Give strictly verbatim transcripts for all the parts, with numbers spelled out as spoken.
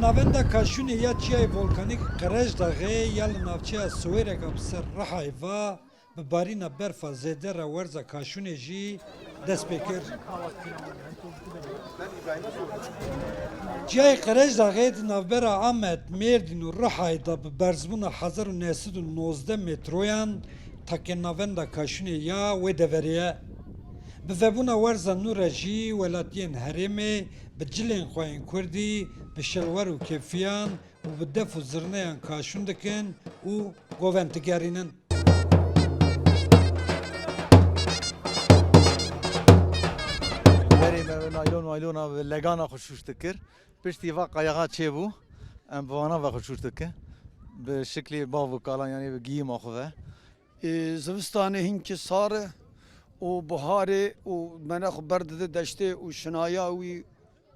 Navenda Kaşûnê ya çiyayê volkanîk Qerejdaxê ya li navçeya Siwêreka bi ser Rihayê ve bi barîna berfa zêde re werza Kaşûnê jî dest pê kir. Çiyayê Qerejdaxê di navbera Amed, Mêrdîn û Rihayê de bi berzbûna hezar û neh sed û nozdeh metroyan takê navenda Kaşûnê ya wê deverê ye. Bi vebûna werza nû re jî welatiyên herêmê bi cilên xwe yên kurdî, bi şilwer û kêfiyan û bi def û zirneyan kaşûn dikin û govend digerînin. Berê me naylon maylona bi legana xwe şûş dikir. Piştî va qayaxa çêbû, em bi vana ve xwe şûş dikin. Bi şiklê bav û kalan, yanî bi giyîma xwe ve. Ê, zivistanê hinkî sar e û biharê û mene xwe berdide deştê û şinaya wî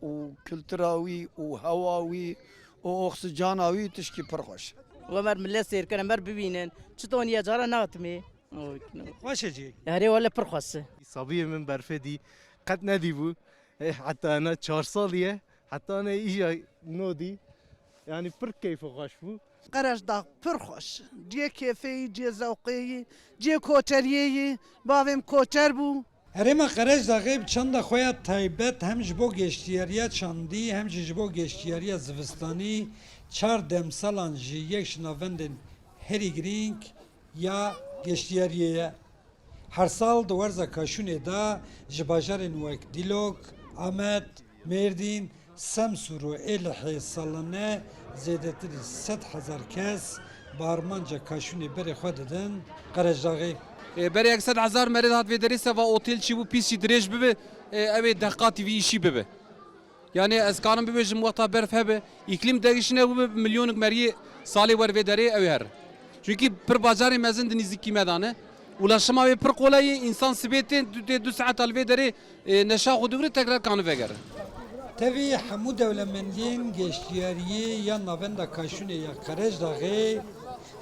û kultura wî û hewa wî û oksijana wî tişkî pir xweş e. Wemer millet sêr kene, mer bibînin. Çiton ye cara natimê. Xweş e cî. Herê wele pir xweş e. Sabiyê min berfê dî qet nedîbû. Eh, heta ena çar salî ye. Heta ena îja no dî. Yanî pir keyfê xweş bû. Qerejdax pir xweş. Cihê kêfê yî, cihê zewqê yî, cihê koçeriyê yî. Bavê min koçer bû. Herêma Qerejdaxê bi çanda xwe ya taybet hem ji bo geştiyariya çandî hem jî ji bo geştiyariya zivistanî çar demsalan jî yek ji navendên herî girîng ya geştiyariyê ye. Her sal di werza Kaşûnê de ji bajarên wek Dîlok, Amed, Mêrdîn, Semsûr û Êlihê salane zêdetirî sed hezar kes bi armanca Kaşûnê berê xwe didin Qerejdaxê. Ê, berê yek sed hezar merê dihat vê derê, se va otêl çî bû, pîs jî dirêj bibe, ê, ew ê deh qatî vî îşî bibe. Yanî ez karim bibêjim wexta berf hebe, îklîm degişine bûbe, milyonik meriyê salê wer vê derê ew ê here. Çunkî pir bajarê mezin di nîzikî me de ne. Ulaşima wê pir qolay ye, însan sibê tê, du, tê du saeta li vê derê, e, neşa xwe digire, tekrar kane vegere. Tevî hemû dewlemendiyên geştiyariyê ya navenda Kaşûnê ya Qerejdaxê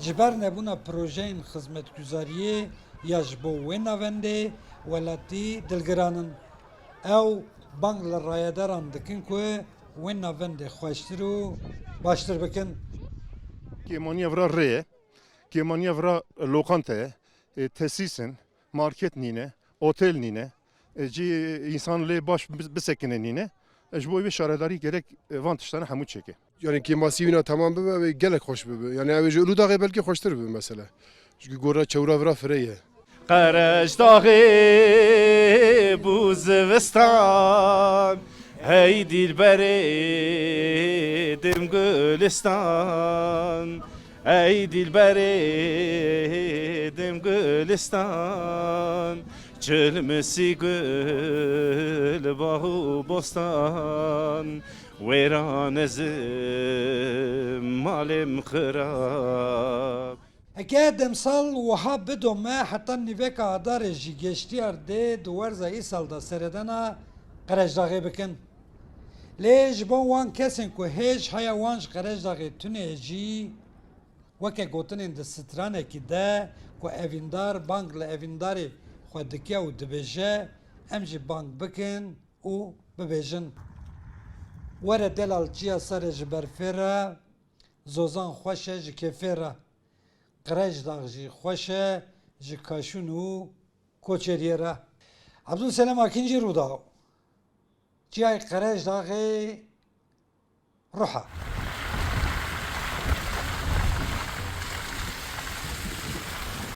ji ber nebûna projeyên xizmetguzariyê ya ji bo wê navendê welatî dilgiran in. Ew bang li rayedaran dikin ku wê navendê xweştir û baştir bikin. Kêmaniya vira rê ye, kêmaniya vira loqante ye, e, tesîs in, market nîne, otel nîne, e, cî însan lê baş bi-, bisekine nîne. E, ji bo wê şaredarî gerek, e, van tiştane hemû çêke. Yanî kêmasî wîna temam bibe, ew ê gelek xweş bibe. Yanî ew ê ji Uludağê belkî xweştir bibe mesela. Çunkî gora çewra vira firê ye. Qerejdaxê bû zivistan, hey dîlberê dim gulistan, hey dîlberê dim gulistan, çilmisî gul bax û bostan. Wêran ez im, malê min xirab. Heke demsal wiha bidome, heta nîveka Adarê jî geştiyar dê di werza îsal de seredana Qerejdaxê bikin. Lê ji bo wan kesên ku hêj heya wan ji Qerejdaxê tune ye jî, weke gotinên di stranekî de ku evîndar bang li evîndarê xwe dike û dibêje, em jî bang bikin û bibêjin: Were delal çiya sare ji berfê re, zozan xweş e ji kêfê re. Qerejdax jî xweş e ji kaşûn û koçeriyê re. Ebdulselem Akin jî Rûdaw. Çiyayê Qerejdaxê ruh e.